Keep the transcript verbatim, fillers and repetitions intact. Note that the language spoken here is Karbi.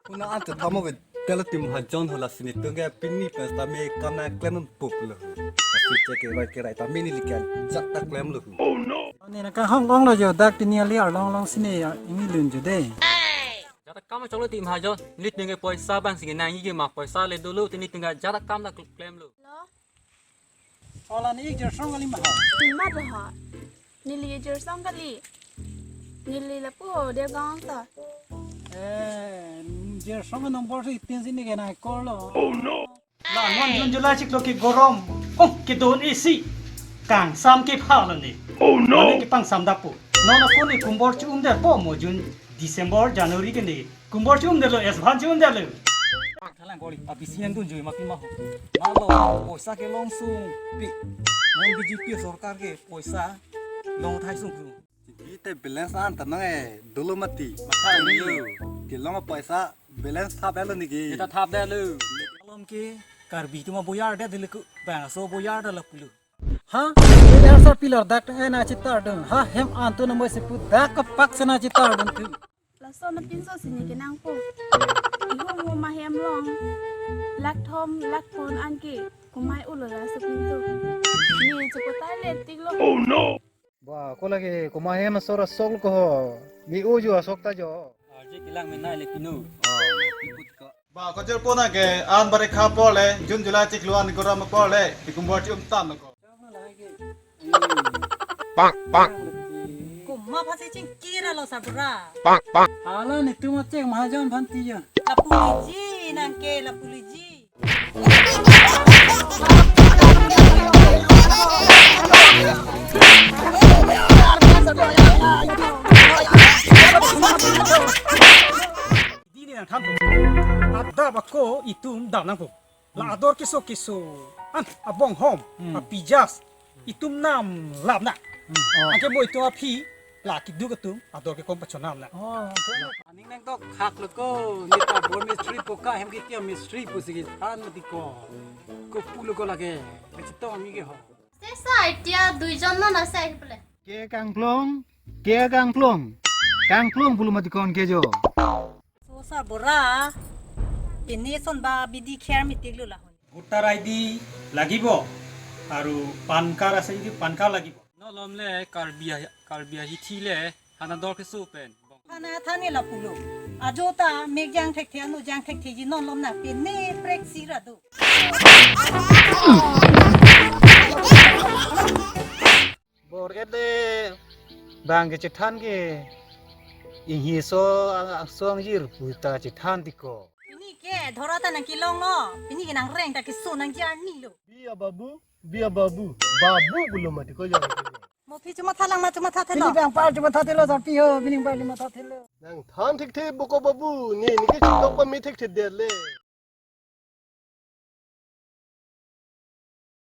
Puna ante thamo ve dela tim hajon hola sini tungge pini pen tame kam nangklem pup lo. Kasi cek ke rai ke rai tame neli ke ajat ta klem lo. Oh no. Ani nangkahong ong lo jo dak tini ali arlong long sini ya, ingni lun jo de. Ajat ta kam cholo tim hajon, neli tungge poisa bang sini nangji ke ma poisa le dolo tini tungge ajat ta kam ta klem lo. Lo. Hola ni ik jersong kali ma ha. Mat ha. Neli jersong kali. Neli lapu ho dia gang ta. Eh, jersong number si tin sini ke nang call lo. Oh no. La non June July chiklo ke gorom. Oh, kedon A C. Kangsam ke pha lo ni. Oh no. Mane kepangsam dapo. Non ako ni kumbor chu-um derpo mo June, December, January ke ni. Kumbor chu-um derlo, es bhan chu-um derlo. Thalang kori, abisi nangdun jui ma pi ma ho. Malo, poisa ke long sung pi. Non B J P sorkar ke poisa long thai sung sung. Ite balance an tanang eh, dolo mati. Matha lo. Ke long poisa balance thap lo niki. Kita thap lo. Alom ke Karbi tuma boyar de diliku. Bang so boyar de lapulu. Ha? Boyar sa pillar dak eh na chitar dong. Ha, hem anto na mo sipu dak kapak sana chitar dong tu. Laso na pinso sini ke nangpo. Ihum hum ahem long. Lakh thom, lakh phon anke. Kumai ulo laso pinso. Ni chepotai le tik lo. Oh no. Ba, ko lagi kuma hem asor asok ko ho. Mi uju asok ta jo. Arje kelang menai le pinu. Ah, piput ko. Ba, ko jor pona ke an bare kha por le, June July chiklo an gorom por le, ti kumbor chu-um tan ko. Bang, bang. Kuma pasi chingkir lo sabra. Bang, bang. Hala ni tu ma cheng mahajon phan ti ya. Lapuliji nangke lapuliji. Dini nangthan po. Adap ako itum dam nangpo. La ador keso keso. An abong hom, Hmm. apijas. Itum nam lap na. Hmm. Oh. Anke mo itum aphi la keduk atum ador kekom pachonam na. Oh, okay. Aning nangtok khak lo ko, neta bor mistri poka hem ke tia mistri pusi kethan mati ko. Ko pulo ko lage. Kachitong ami ke ho. Sesa itia duijon non ase ahi pule. Ke kangklong, ke kangklong. Kangklong pulo mati kon ke jo. Sosa bora, pini son ba bidi kher mitik lo lahon. Voter I D lagibo, aru pan card ase jodi pan card lagibo. Non lom le Karbi ahi, Karbi ahi thi le, hana dor keso pen. Hana thani lapulo. Ajo ta mek jang thekthe anu jang thekthe ji non lom na pini prek si ra do. Bor ede bang kechethan ke inghi so asong jir puta chethan tiko. Pini ke dhora ta nangkelong lo. Pini ke nangreng ta keso nangji arni lo. Biya babu, biya babu. Babu pulo mati ko jang. Mo phi chuma thalang ma chuma tha thelo. Bini bang par chuma tha thelo, sarpi ho, bini bang lima tha thelo. Nangthan thekthe boko babu, ne neke chitok pa me thekthe der le.